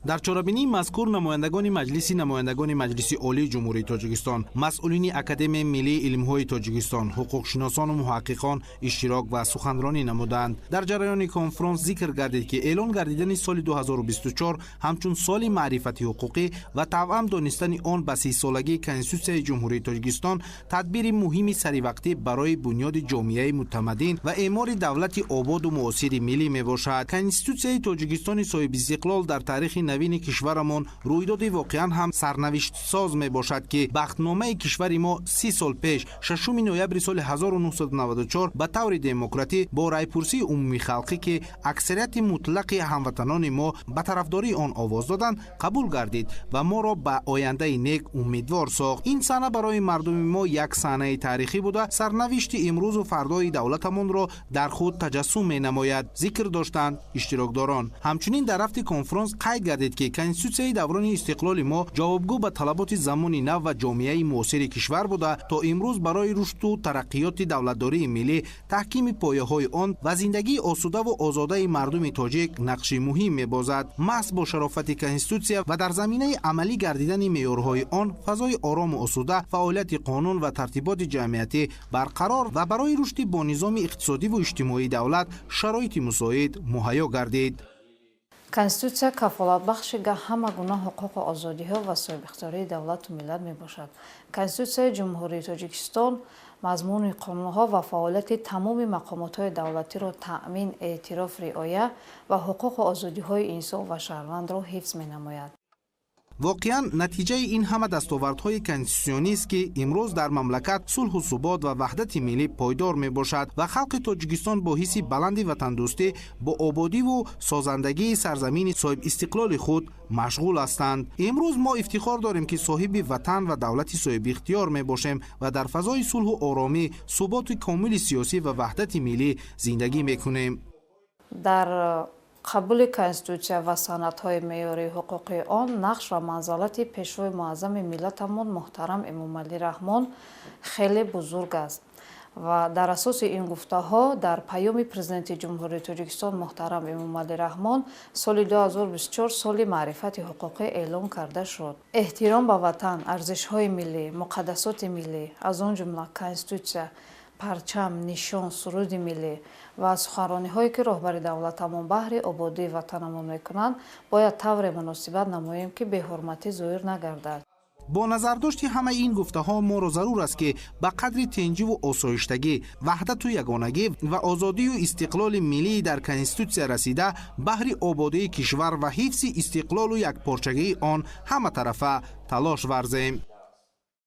Дар чорабинии мазкур намояндагони Маҷлиси намояндагони Маҷлиси Олии Ҷумҳурии Тоҷикистон, масъулини Академияи миллии илмҳои Тоҷикистон, ҳуқуқшиносону муҳаққиқон иштирок ва суханронӣ намуданд. Дар ҷараёни конфронс зикр гардид, ки эълон гардидани соли 2024 ҳамчун соли маърифати ҳуқуқӣ ва тавъам донистани он ба 30-солагии Конститутсияи Ҷумҳурии Тоҷикистон тадбири муҳими саривақтӣ барои бунёди ҷомеаи мутамаддин ва эъмори давлати ободу муосири миллӣ мебошад. Конститутсияи Тоҷикистони соҳибистиқлол дар таърихи навини кишварамон рӯйдоди воқеан ҳам сарнавиштсоз мебошад, ки бахтномаи кишвари мо 30 сол пеш, 6 ноябри соли 1994, ба таври демократӣ бо райпурсии умумихалқӣ, ки аксарияти мутлақи ҳамватанони мо ба тарафдории он овоз доданд, қабул гардид ва моро ба ояндаи нек умедвор сохт. Ин саҳна барои мардуми мо як саҳнаи таърихӣ буда, сарнавишти имрӯзу фардои давлатамонро дар худ таҷассум менамояд, зикр доштанд иштирокдорон. Ҳамчунин дар рафти конфронс қайд гардид, ки Конститутсияи даврони истиқлоли мо ҷавобгӯ ба талаботи замони нав ва ҷомеаи муосири кишвар буда, то имрӯз барои рушду тараққиёти давлатдории миллӣ, таҳкими пояҳои он ва зиндагии осудаву озодаи мардуми тоҷик нақши муҳим мебозад. Маҳз бо шарофати Конститутсия ва дар заминаи амалӣ гардидани меъёрҳои он фазои орому осуда, фаъолияти қонун ва тартиботи ҷамъиятӣ барқарор ва барои рушди бонизоми иқтисодиву иҷтимоии давлат шароити мусоид муҳайё гардид. Конститутсия кафолатбахши ҳама гуна ҳуқуқу озодиҳо ва соҳибихтиёрии давлату миллат мебошад. Конститутсияи Ҷумҳурии Тоҷикистон мазмуни қонунҳо ва фаъолияти тамоми мақомотҳои давлатиро таъмин, эътироф, риоя ва ҳуқуқу озодиҳои инсон ва шаҳрвандро ҳифз менамояд. Воқеан, натиҷаи ин ҳама дастовардҳои конститутсионист, ки имрӯз дар мамлакат сулҳу субот ва ваҳдати миллӣ пойдор мебошад ва халқи Тоҷикистон бо ҳисси баланди ватандӯстӣ бо ободиву созандагии сарзамини соҳибистиқлоли худ машғул ҳастанд. Имрӯз мо ифтихор дорем, ки соҳиби ватан ва давлати соҳибихтиёр мебошем ва дар фазои сулҳу оромӣ, суботи комили сиёсӣ ва ваҳдати миллӣ зиндагӣ мекунем. Дар қабули Конститутсия ва санадҳои меъёрии ҳуқуқии он нақш ва манзалати Пешвои муаззами миллатамон муҳтарам Эмомалӣ Раҳмон хеле бузург аст ва дар асоси ин гуфтаҳо дар Паёми Президенти Ҷумҳурии Тоҷикистон муҳтарам Эмомалӣ Раҳмон соли 2024 соли маърифати ҳуқуқӣ эълон карда шуд. Эҳтиром ба ватан, арзишҳои миллӣ, муқаддасоти миллӣ, аз он ҷумла Конститутсия, парчам, нишон, суруди миллӣ ва суханрониҳое, ки роҳбари давлатамон баҳри ободии ватанамон мекунанд, бояд тавре муносибат намоем, ки беҳурматӣ зоҳир нагардад. Бо назардошти ҳамаи ин гуфтаҳо моро зарур аст, ки ба қадри тинҷиву осоиштагӣ, ваҳдату ягонагӣ ва озодию истиқлоли миллии дар Конститутсия расида баҳри ободии кишвар ва ҳифзи истиқлолу якпорчагии он ҳаматарафа талош варзем.